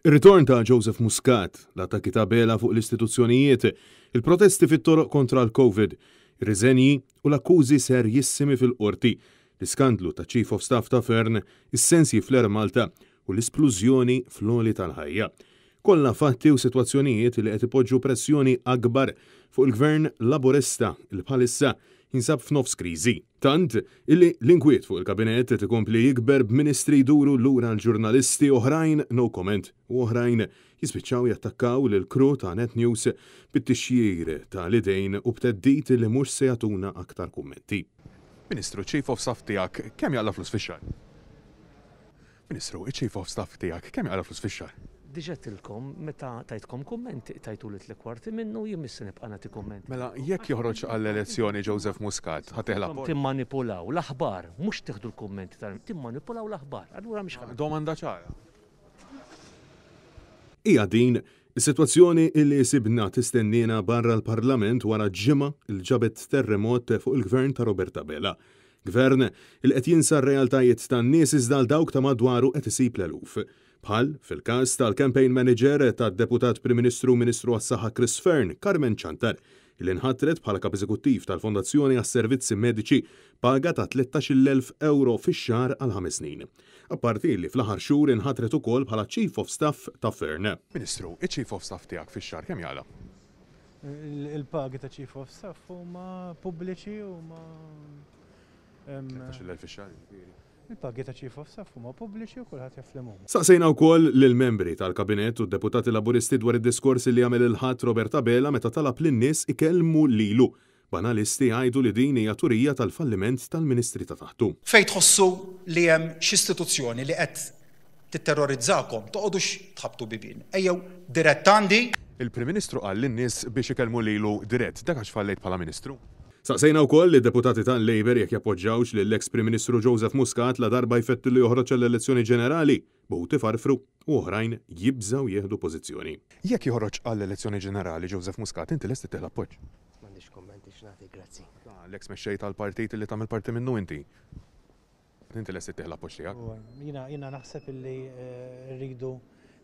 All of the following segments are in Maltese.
Ir-ritorn ta' Joseph Muscat, l-attakki ta' Abela fuq l-istituzzjonijiet, il-protesti fit-toroq kontra l-Covid, ir-riżenji u l-akkużi serjissimi fil-Qorti, l-iskandlu taċ-Chief of Staff ta' Fearne, is-sensji fl-Air Malta u l-isplużjoni fl-għoli tal-ħajja. Kollha fatti u sitwazzjonijiet li qed ipoġġu pressjoni akbar fuq il-Gvern Laburista li bħalissa jinsab f'nofs kriżi. Tant illi l-inkwiet fuq il-Kabinett qed ikompli jikber b'Ministri jduru lura għall-ġurnalisti, oħrajn no comment u oħrajn jispiċċaw jattakkaw lill-crew ta' Net News bit-tixjir ta' l-idejn u b'theddid li mhux se jagħtuna aktar kummenti. Ministru, Chief of Staff tiegħek kemm jaqla' flus fix-xahar? Ministru, iċ-Chief of Staff tiegħek kemm jaqla' flus fix-xahar? Diġa għedtilkom, meta tajtkom kumment, tajtuli tliet kwarti minnu, jien mhux se nibqa' nagħti kummenti. Mela, jekk joħroġ għall-elezzjoni Joseph Muscat, ħa tieħ l-appoġġ? Timmanipulaw l-aħbar, mhux tieħdu l-kummenti tal-, timmanipulaw l-aħbar. Allura mhix ħa. Domanda ċara. Hija din is-sitwazzjoni li sibna tistenniena barra l-Parlament wara ġimgħa li ġabet terremot fuq il-Gvern ta' Robert Abela. Gvern li qed jinsa r-realtajiet tan-nies iżda għal dawk ta' madwaru qed isib l-eluf. Bħal fil-każ tal-campaign manager tad-Deputat Prim Ministru u Ministru għas-Saħħa Chris Fearne, Carmen Ciantar, li nħatret bħala Kap Eżekuttiv tal-Fondazzjoni għas-Servizzi Mediċi b'paga ta' 13,000 ewro fix-xahar għal ħames snin. Apparti li fl-aħħar xhur inħatret ukoll bħala Chief of Staff ta' Fearne. Ministru, iċ-Chief of Staff tiegħek fix-xahar kemm jaqla'? Il-pagi ta' Chief of Staff huma pubbliċi huma. 13,000 fix-xahar jiġifieri. Il-pagi ta' Chief of Staff huma pubbliċi u kulħadd jaf liema huma. Staqsejna wkoll lill-membri tal-Kabinett u d-deputati Laburisti dwar id-diskors li għamel il-Ħadd Robert Abela meta talab lin-nies ikellmu lilu, b'analisti jgħidu li din hija turija tal-falliment tal-Ministri ta' taħtu. Fejn tħossu li hemm xi istituzzjoni li qed titterrorizzakom, toqgħodux tħabbtu bibien. Ejjew dirett għandi. Il-Prim Ministru qal lin-nies biex ikellmu lilu dirett. Dak għax fallejt bħala Ministru? Staqsejna wkoll lid-deputati tal-Labour jekk jappoġġawx lill-eks Prim Ministru Joseph Muscat ladarba jfettillu joħroġ għall-elezzjoni ġenerali, b'uħud ifarfru u oħrajn jibżgħu jieħdu pożizzjoni. Jekk joħroġ għall-elezzjoni ġenerali Joseph Muscat inti lest ittih l-appoġġ? M'għandix kummenti x'nagħti, grazzi. L-eks mexxej tal-partit li tagħmel parti minnu inti. Inti lest ittih l-appoġġ tiegħek? Jiena jiena naħseb illi rridu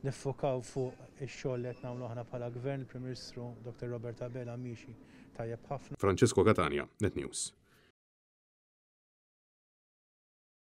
niffokaw fuq ix-xogħol li qed nagħmlu aħna bħala Gvern, il-Prim Ministru Dr. Robert Abela miexi tajjeb ħafna. Francesco Catania, Net News.